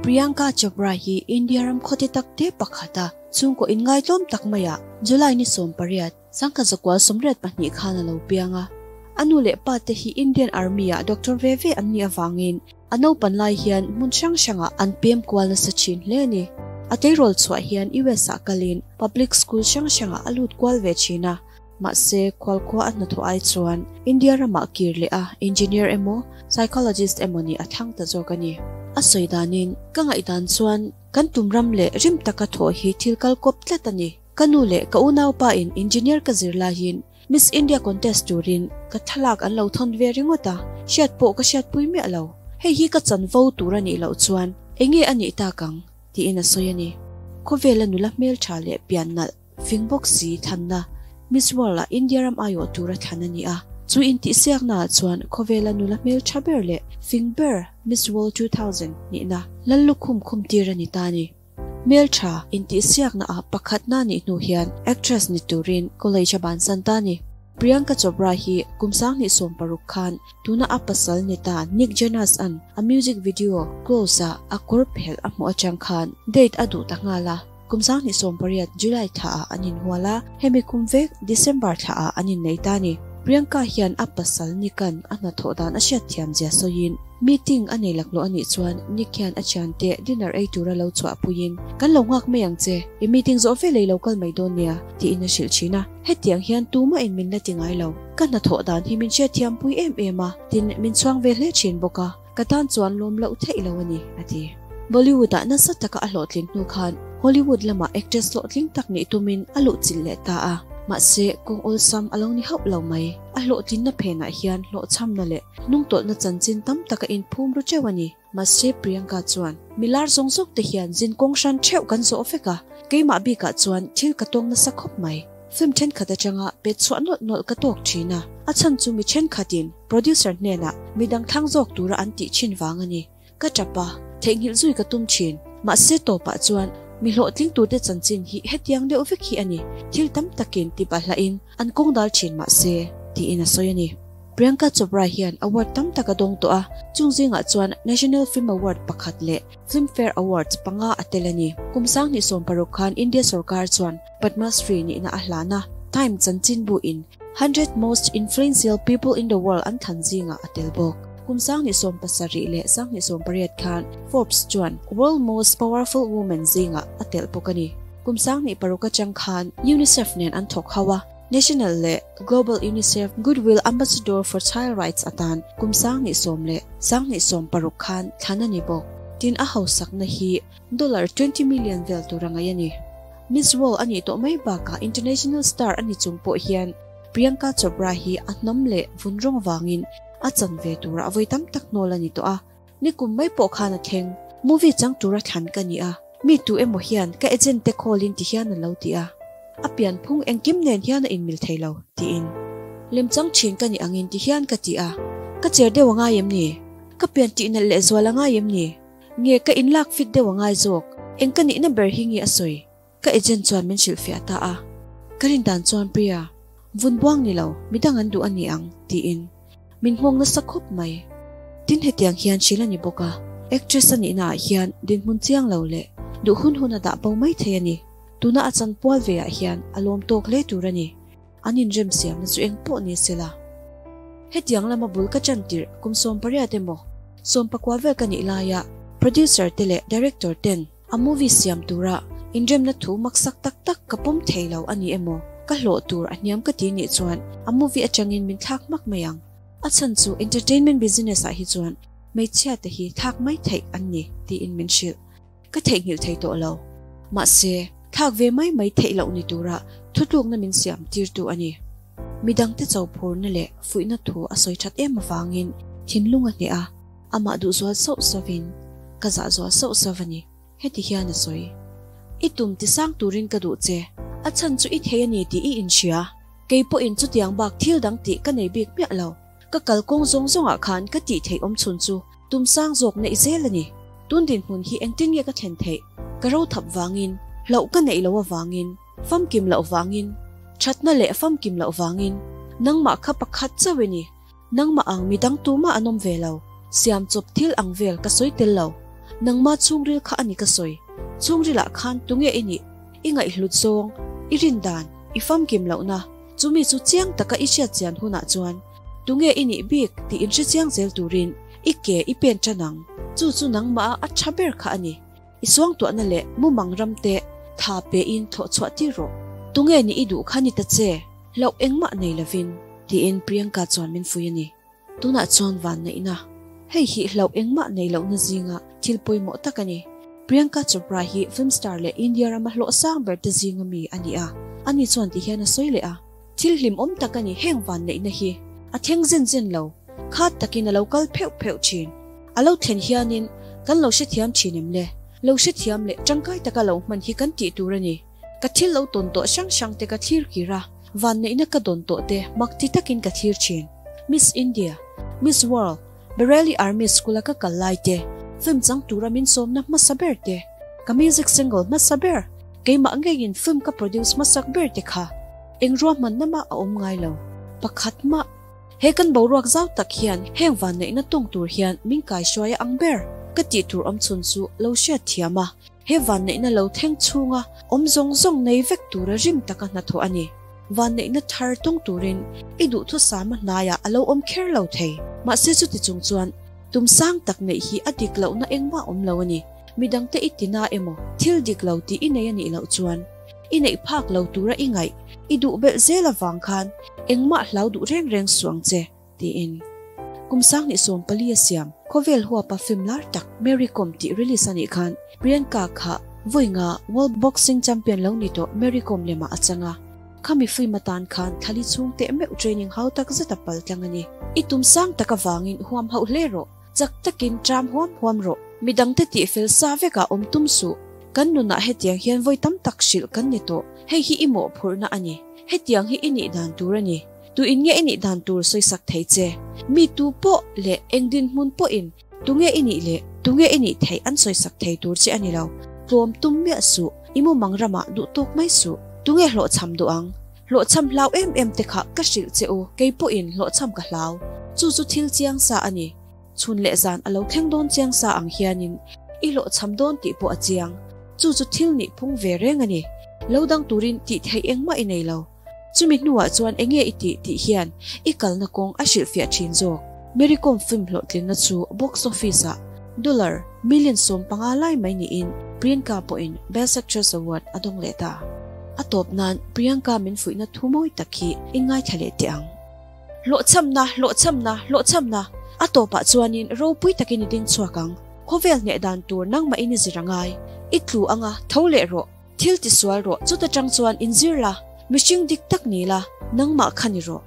Priyanka Chopra hi India ram khawte takte pakhata chhungkaw inngaitlawm tak maiah July ni 18, 1982 khan a lo piang a. A nu leh pa te hi Indian Army-ah doctor ve ve an nih avangin a naupan lai hian hmun hrang hrangah an pem kual nasa thin hle a ni. A tleirawl chhuah hian US-ah kalin public school hrang hrangah a lut kual ve thin a. Mahse, khualkhua a hnathawh ai chuan India ramah kir leh a engineer emaw psychologist emaw nih a thlang ta zawk a ni. A sawi danin, Ka ngaihdan chuan kan tum ram leh rim taka thawh hi thil kal kawp tlat a ni. Ka nu leh ka unaupa in engineer ka zir laiin Miss India contest turin ka thlalak an lo thawn ve ringawt a, hriat pawh ka hriatpui miah lo. Hei hi ka chanvo tur a nih loh chuan enge a nih tak ang? tiin a sawi a ni. Khawvela nula hmeltha leh pian nalh fing bawk si thlanna Miss World ah India ram aiawh tura thlan a ni a, chu intihsiakna ah chuan khawvela nula hmeltha ber leh fing ber Miss World 2000 nihna Lallukhum khumtir a ni ta a ni. Hmeltha intihsiakna ah pakhatna nih hnu hian actress ni turin college a bansan ta a ni. Priyanka Chopra hi kum 2016 khan tuna a pasal ni ta Nick Jonas an a music video Close ah a kawr phelh a hmuh atang khan date a duh ta nghal a. Kum 2018 July thla ah an inhual a, hemi kum vek December thla ah an innei ta a ni. Priyanka hian a pasal Nick-a'n a hnathawh dan a hriatthiam zia sawiin, meeting a nei laklawh a nih chuan Nick hian a thiante dinner ei tura lo chhuah puiin, Kan lo nghak mai ang che, i meeting zawh vel ei lo kal mai dawn nia, tiin a hrilh thin a. Hetiang hian tumah in min la ti ngai lo. Ka hnathawh dan hi min hriatthiam pui em em a, tin min chhuang ve hle thin bawk a. Ka tan chuan lawm loh theih lo a ni, a ti. Bollywood-ah nasa taka a hlawhtlin hnu khan Hollywood lamah actress hlawhtling tak nih tumin a luhchilh leh ta a. Mahse, kawng awlsam a lo ni hauh lo mai. A hlawhtlinna phenah hian hlawhchhamna leh hnungtawlhna chanchin tam tak a inphum ru teuh a ni. Mahse, Priyanka chuan, Milar zawng zawk te hian zin kawng hran theuh kan zawh vek a, keimah bikah chuan thil ka tawng nasa khawp mai. Film thenkhat atanga pet chhuah nawlh nawlh ka tawk thin a, a chhan chu mi thenkhatin producer hnenah midang thlang zawk tura an tih thin vang a ni. Ka tap a, theihnghilh zui ka tum thin. Mahse tawpah chuan mi hlawhtling turte chanchin hi hetiang deuh vek hi a ni, thil tam takin ti bahlahin an kawng dal thin mahse, tiin a sawi a ni. Priyanka Chopra hian award tam tak a dawng tawh a, chung zingah chuan National Film Award pakhat leh Filmfare Awards panga a tel a ni. Kum 2016 khan India sorkar chuan Padma Shri nihna a hlan a, Time chanchinbu in 100 Most Influential People in the World an thlan zingah a tel bawk. Kum 2017 leh 2018 khan Forbes chuan World Most Powerful Woman zingah a telh bawk a ni. Kum 2006 atang khan UNICEF nen an thawk ho a, National leh Global UNICEF Goodwill Ambassador for Child Rights atan kum 2010 leh 2016 khan thlan a ni bawk. Tin a hausakna hi dollar 20 million vel tur a ngaih a ni. Miss World a nih tawh mai bakah international star a ni chung pawh hian Priyanka Chopra hi a hnam leh vun rawng vangin a chan ve turah vawi tam tak hnawl a ni tawh a. Nikum mai pawh khan a thleng. Movie chang tura thlan ka ni a, mi tu emaw hian ka agent te call in ti hian a lo ti a. A pian phung engkim nen hian a inmil thei lo, tiin. Lemchang thin ka ni angin ti hian ka ti a. Ka cher deuh a ngai em ni? Ka pian tih nalh leh zual a ngai em ni? Nge ka inlak fit deuh a ngai zawk? Eng ka nihna ber hi nge a sawi? Ka agent chuan min hrilhfiah ta a, ka rin dan chuan Priya, vun buang ni lo, midang an duh a ni ang, tiin min nghawng nasa khawp mai. Tin hetiang hian hrilh a ni bawk a, actress a nihna ah hian dinhmun chiang lo leh duh hun hun a dah bo mai thei a ni. Tuna a chan pual ve ah hian a lawm tawk hle tur a ni. An inrem siamna chu eng pawh ni se la. Hetiang lama bul ka chan tirh kum 18 emaw 19 vel ka nih laia producer te leh director ten A movie siam tura inremna thu maksak tak tak ka pawm thei lo a ni emaw, ka hlawh tur a hniam ka ti nih chuan a movie atangin min thlak hmak mai ang. A chhan chu entertainment business ah hi chuan hmeichhia te hi thlak mai theih an ni tiin min hrilh. Ka theihnghilh thei tawh lo. Mahse, thlak ve mai mai theih loh ni tura thutlukna min siam tirtu a ni. Midangte cho phurna leh fuihna thu a sawi that em avangin thinlung a hneh a. Amah duh zual sauh sauhin ka zah zual sauh sauh a ni, heti hian a sawi. I tum tisang turin ka duh che, a chhan chu i thei a ni tih i inhria. Kei pawhin chutiang bak thil dang tih ka nei bik miah lo. Ka kalkawng zawng zawngah khan ka tih theih awm chhun chu tum sang zawk neih zel a ni. Tun dinhmun hi engtin nge ka thlen theih? Ka ro thap vangin, hlauh ka neih loh avangin, famkim loh vangin, thatna leh famkim loh vangin, nangmah kha pakhat chauh i ni. Nangmah ang midang tumah an awm ve lo. Siam chawp thil ang vel ka sawi tel lo. Nangma chhungril kha a ni ka sawi. Chhungrilah khan tunge i nih? I ngaihhlut zawng, i rin dan, i famkim lohna, chumi chu chiang taka i hriat chian hunah chuan tunge i nih bik tih inhre chiang zel turin i ke i pen tan ang. Chu chu nangmah a tha ber kha a ni. I suangtuahna leh mumang ram te tha pein thlawh chhuah tir rawh. Tunge nih i duh kha ni ta che, hlauh engmah nei lovin, tiin Priyanka chuan min fui a ni. Tunah chuan vanneihna, hei hi hlauh engmah nei lohna zinga thil pawimawh tak a ni. Priyanka Chopra hi film star leh India rama hlawh sang ber te zinga mi a ni a, ani chuan ti hian a sawi leh a. Thil hlimawm tak a ni heng vanneihna hi a thleng zen zen lo, khat takin a lo kal pheuh pheuh thin. A lo thlen hianin kan lo hrethiam thin em le? Lo hrethiam leh tangkai taka lo hman hi kan tih tur a ni. Ka thil lo tawn tawh hrang hrang te ka thlir kir a, vanneihna ka dawn tawh te mak ti takin ka thlir thin. Miss India, Miss World, Bareilly Army School a ka kal lai te, film chang tura min sawmna hmasa ber te, ka music single hmasa ber, keimah ngeiin film ka produce hmasak ber te kha eng ruahmanna mah a awm ngai lo. Pakhat mah. He kan boruak zau tak hian heng vanneihna tawng tur hian min kaihruai a ang ber. Ka tih tur awm chhun chu lo hriat thiam a, he vanneihna lo thleng chhunga awm zawng zawng nei vek tura rim taka hnathawh a ni. Vanneihna thar tawng turin i duhthusama hnaiah a lo awm kher lo thei. Mahse chuti chung chuan tum sang tak neih hi a dik lohna engmah awm lo a ni. Midangte i tina emaw thil dik lo tih i nei a nih loh chuan i neih phak lo tura i ngaih i duh belh zel avang khan engmah hlau duh reng reng suh ang che, tiin. Kum 2014 a siam khawvel huapa film lar tak Mary Kom tih release a nih khan Priyanka kha vawi nga World Boxing Champion lo ni tawh Mary Kom lemah a chang a. Khami film atan khan thali chhung teh meuh training hau tak zet a pal tlang a ni. I tum sang tak avangin huam hauh hle rawh. Chak takin ṭam huam huam rawh. Midangte tih fel sa vekah awm tum suh. Kan nunah hetiang hian vawi tam tak hrilh kan ni tawh. Hei hi i mawhphurhna a ni. Hetiang hi i nih dan tur a ni. Tuin nge i nih dan tur sawisak thei che? Mi tu pawh leh eng dinhmun pawhin tunge i nih leh tunge i nih theih an sawisak thei tur che a ni lo. Tlawm tum miah suh. I mumang ramah duh tawk mai suh. Tunge hlawhchham duh ang? Hlawhchham hlau em em te kha ka hrilh che u, kei pawhin hlawhchham ka hlau. Chu chu thil chiang sa a ni. Chhun leh zan a lo thleng dawn chiang sa ang hianin i hlawhchham dawn tih pawh a chiang. Chu chu thil nih phung ve reng a ni. Lo dang turin tih theih engmah i nei lo. Chumi hnuah chuan enge i tih tih hian i kalna kawng a hrilhfiah thin zawk. Mary Kom film hlawhtlinna chu box office-ah dollar million 15 lai mai niin Priyanka pawhin Best Actress Award a dawng leh ta. A tawp nan Priyanka min fuihna thu mawi tak hi i ngaithla leh teh ang. Hlawhchhamna, hlawhchhamna, hlawhchhamna! A tawpah chuanin ropui takin i ding chhuak ang. Khawvel hneh dan tur nangmahin i zir a ngai. I tlu anga tho leh rawh. Thil tisual rawh, chuta tang chuan inzir la, mihring dik tak ni la, nangmah kha ni rawh.